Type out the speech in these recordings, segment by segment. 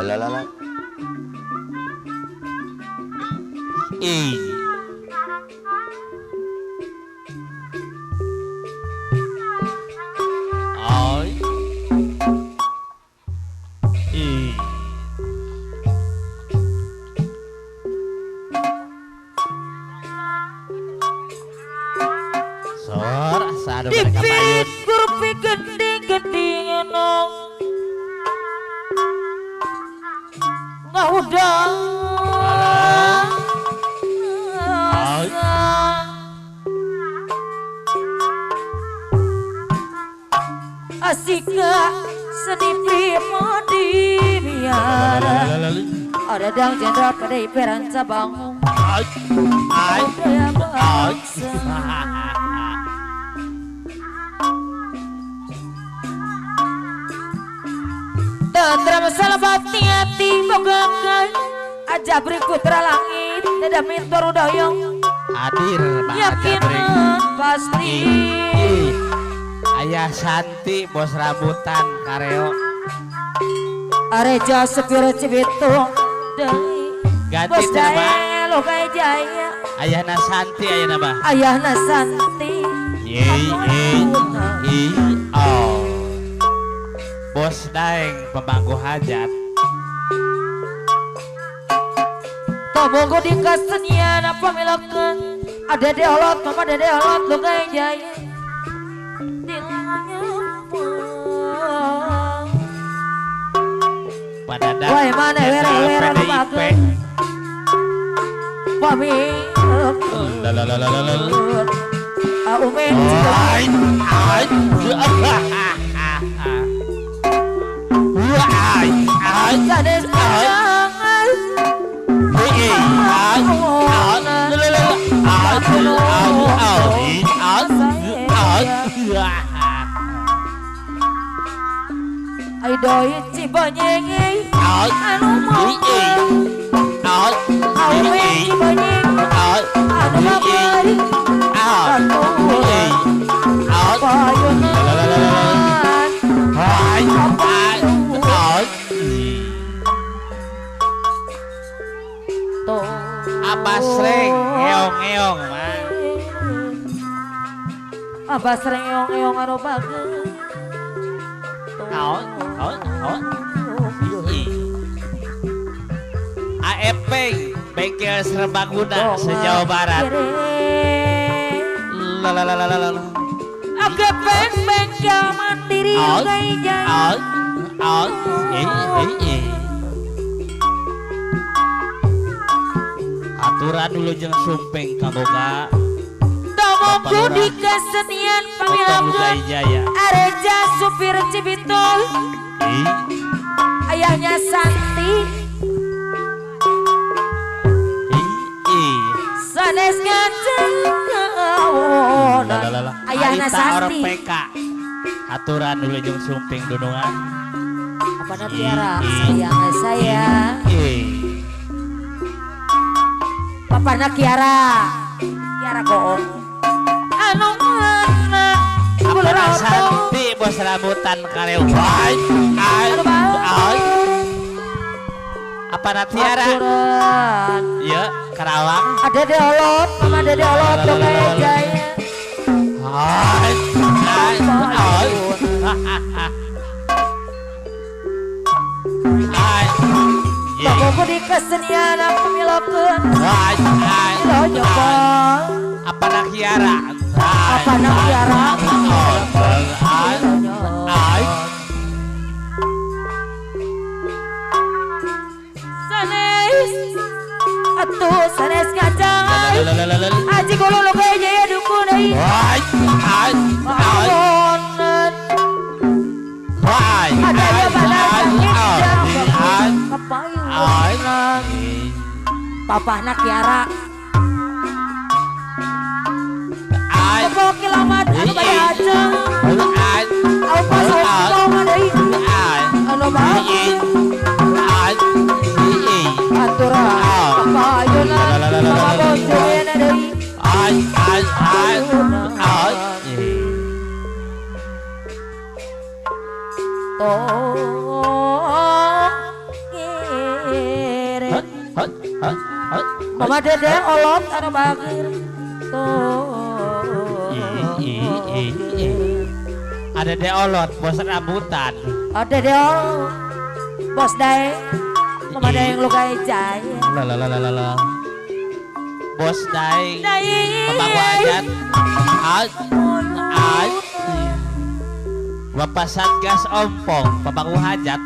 Lalalala. Ih. Ay. Ih. Sor asa anu mereka payun. Dipikir gede-gede nong. Ngahudang. Asika seni prima di biara. Ada dang jenderal kedai peranca bangun. Budaya bangsa. Tenteram salabati hati bogakan. Aja beri putra langit tidak mintor doyong. Hadir Pak yakin pasti. Ayah Santi bos rambutan kareo. Areja sepir Cibitung ganti bos nama Lokai Jaya. Ayahna Santi ayahna bah. Ayahna Santi. Ye ye oh. Bos daeng pemangku hajat. Tomonggo di kesenian apa milakan. Ada deolot mama dede olot Lokai Jaya. Woi mana wera-wera lupakan pami umen sanes jangan ai doi cibonyeng anu mau awe cibonyeng anu mau Abah sreng ngeong-ngeong mah. Abah sreng ngeong-ngeong anu bagus. AEP Bengkel Serbaguna se-Jawa Barat. Lalalala. AGP Bengkel Mandiri Jaya. Aturan dulu jeung sumping kaboga. Tomongku di kesenian pamilakan Areja supir Cibitung. Ayahnya Santi. Sanes ngajeng ayahna Santi. PK. Aturan dulu jeung sumping dunungan. Apa Tiara sayang saya. Papana Kiara. Kiara goong. Anu mana? Apana Santi bos rambutan kareo. Apana Tiara? Iya, Karawang. Ada deolot, mama ada deolot Lokai Jaya. Tokoku di kesenian aku milokeun. Apana Kiara? Apana Kiara? Sanes atuh sanes ngajang. Aji kulo Lokai Jaya dukun euy. Ada ya Papahna Kiara. Pokok kilamat anu bade ajeng. Au pas au deui. Anu bae. Aturan kapayuna mama bojoeuna deui. Tong Mama Dede olot anu bageur. Tuh. Ada Dede olot bos rambutan. Ada Dede olot bos daeng. Mama daeng lukai jaya. La la la la la. Bos daeng. Bapak wajat. Bapak Satgas Ompong, Bapak Hajat.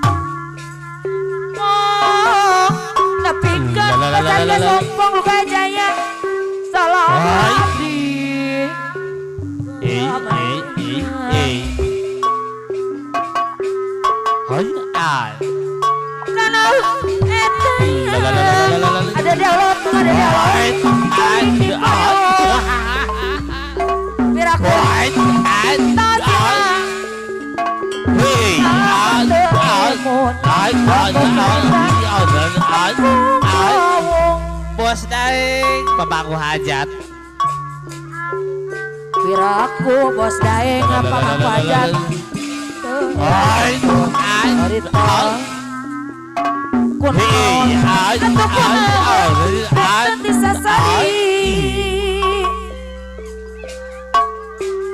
Oh, nepikeun Bapak Satgas Ompong lukai jaya. Salam abdi. Kana eta ada dialog, ada dialog. Piraku. Bos daeng, pemangku hajat. Piraku bos daeng, pemangku hajat.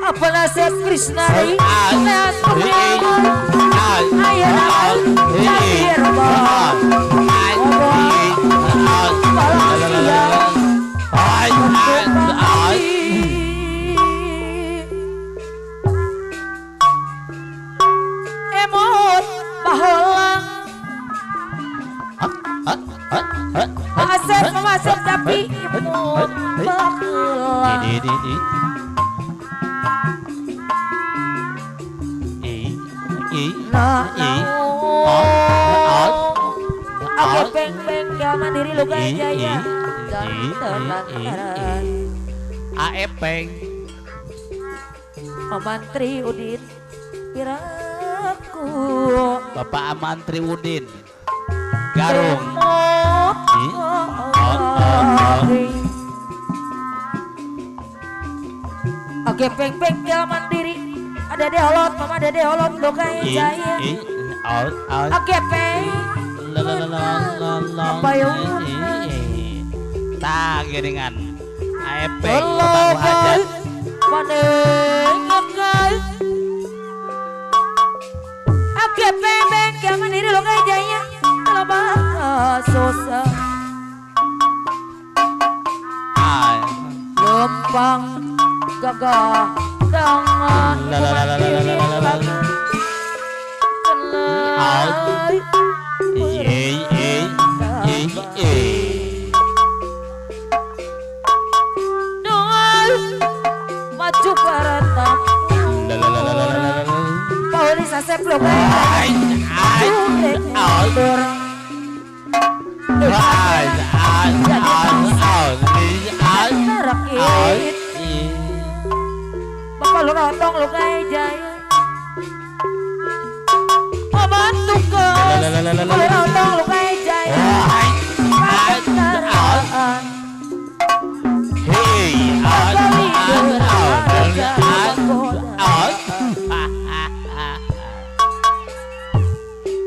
Apa nasib Krishna emot baholang asep masuk tapi emot baholang. Oke, bengkel mandiri lukai jaya. Aepeng Amantri Udin piraku. Bapak Amantri Udin Garung. Oke, bengkel mandiri. Ada deh holot, mama dede holot lukai jaya. Oke, peng. Apa yung? Tak giringan. Aepeng pemangku hajat. Oke, peng bengkel mandiri lukai jaya. Kalau bakal susah. Lempang gagah. Maju barata. Paulis asep lo Bapak lu notong lu kayak jaya. Membantu kos. Lu notong lu kayak jaya.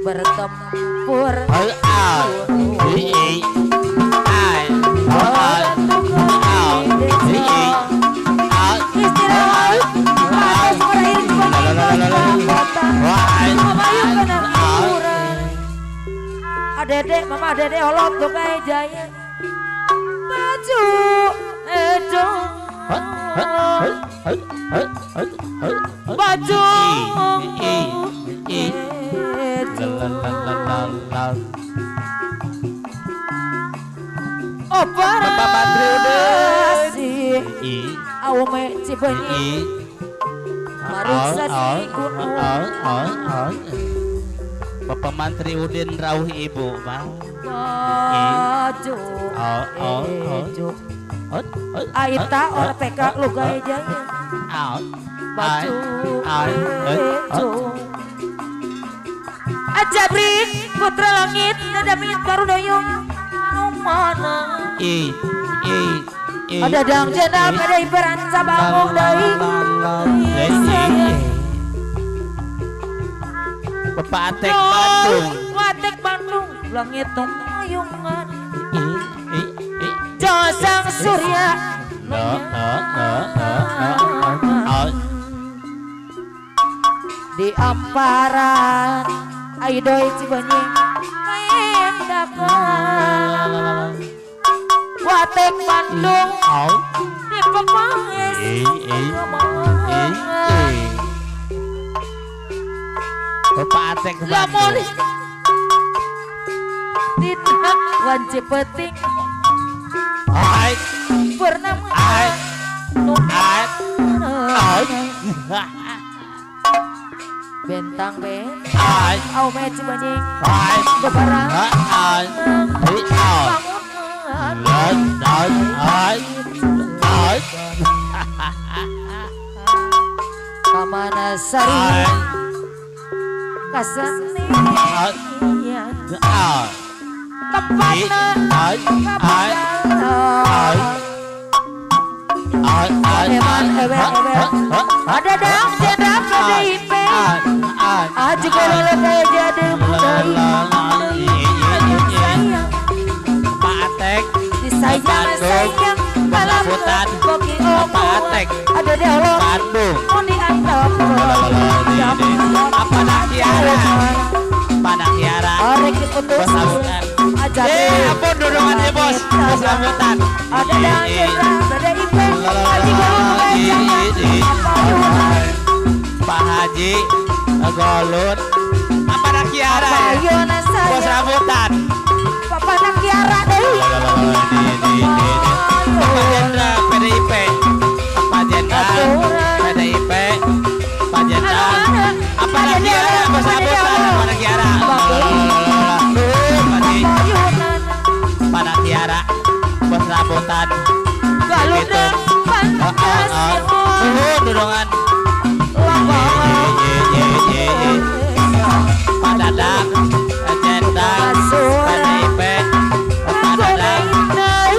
Bertempur. Adede, mama adede olot tuh kayak jaya. Baju edo. Baju edo. Operasi awame cibenyi. Maruksa di gunung. Bapak Mantri Udin rauh ibu mah. Baju ejo. Aita orang PK lukai jaya. Baju ejo. Ajabrik putra langit dadamit karudoyong mana. Ada dang jenam ada ibaran sabangong deui. Bapak Atek Bandung. Atek Bandung langit mayungan. Dosang Surya di amparan Aidoi Cibenying kaendakan Watek Bandung di Pepangis Bapak Atek Bandung Dina wanci peting Purnama Bentang ben Au me Cibenying Bebarang Kamana Sari Kasenian Tempatna Eman ewe ada dang jenderal PDIP aji golol kayak jadi Pak Atek disayang sayang Rambutan Pak Atek ada dialog Bandung apa Kiara Pada Kiara Bos Rambutan ampun dorongannya bos Bos Rambutan ada dang jenderal PDIP aji golol kayak Pak Haji Golun apa nak Kiara Bos Rambutan Papa nak Kiara deh Bapak Jenderal PDIP Pak Jenderal PDIP Pak Jenderal apa nak Kiara Bos Rambutan apa nak Kiara Pak Kiara Bos Rambutan Galudeng Nuhun dorongan Pak Dadang Jenderal PDIP Pak Dadang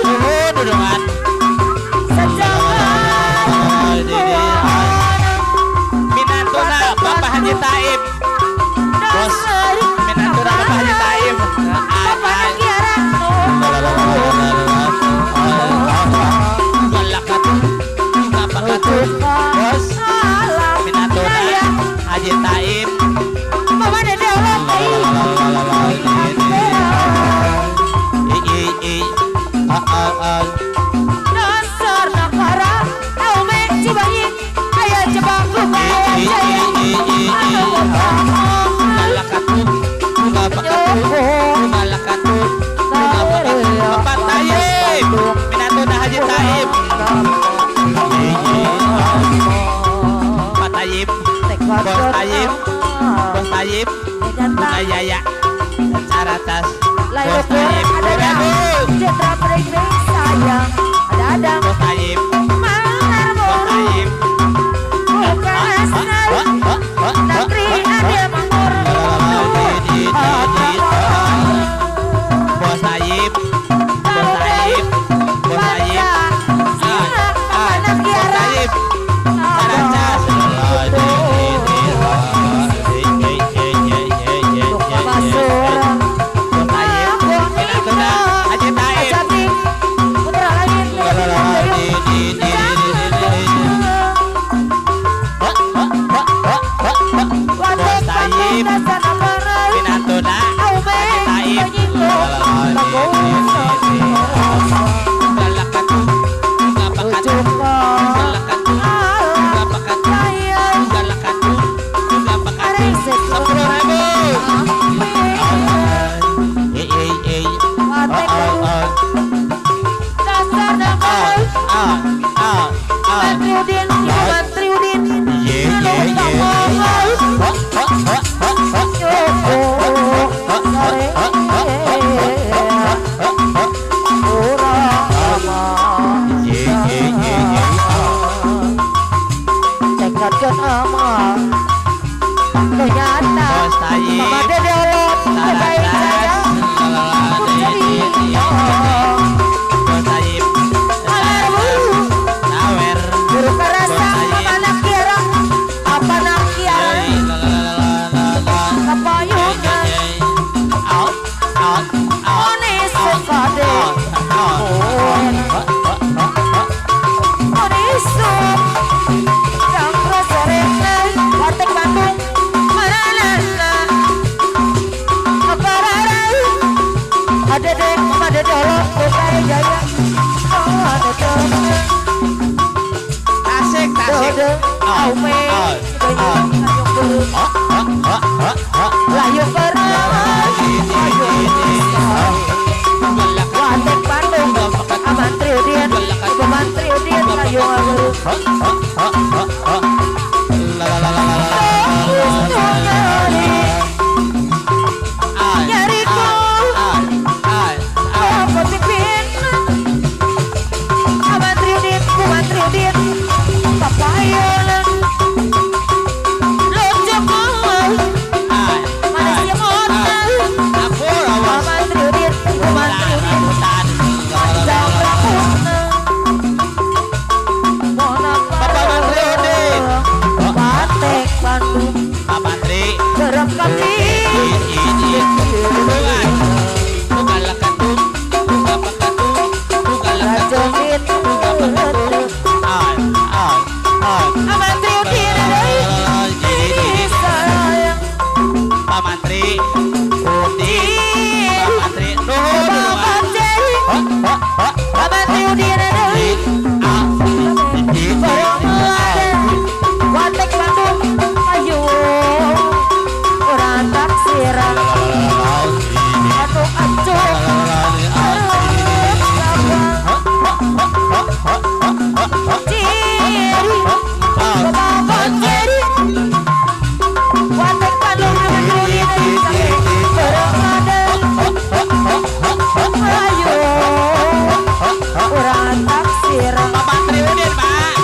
nuhun dorongan Minantuna Bapak Haji Taib Bos Minantuna Bapak Haji Taib Bos Minantuna Haji Taib Mama Dede Dasar nakara Aume Cibaying Aya Jebang Bapak Taib Minantuna Haji Taib Pak Taib Bos Taib Bos Taib Bunda Yaya Caratas Bos Taib Jenderal PDIP sayang ada Bos Taib Bos Taib Negeri adil makmur Bos Taib Bos Taib Bos Taib Bos Taib Caracas Bos Taib Minantuna Haji Taib Bos Taib Minantuna Haji Taib Kapayungan. Ayo, orang taksir. Pak Mantri Udin, Pak.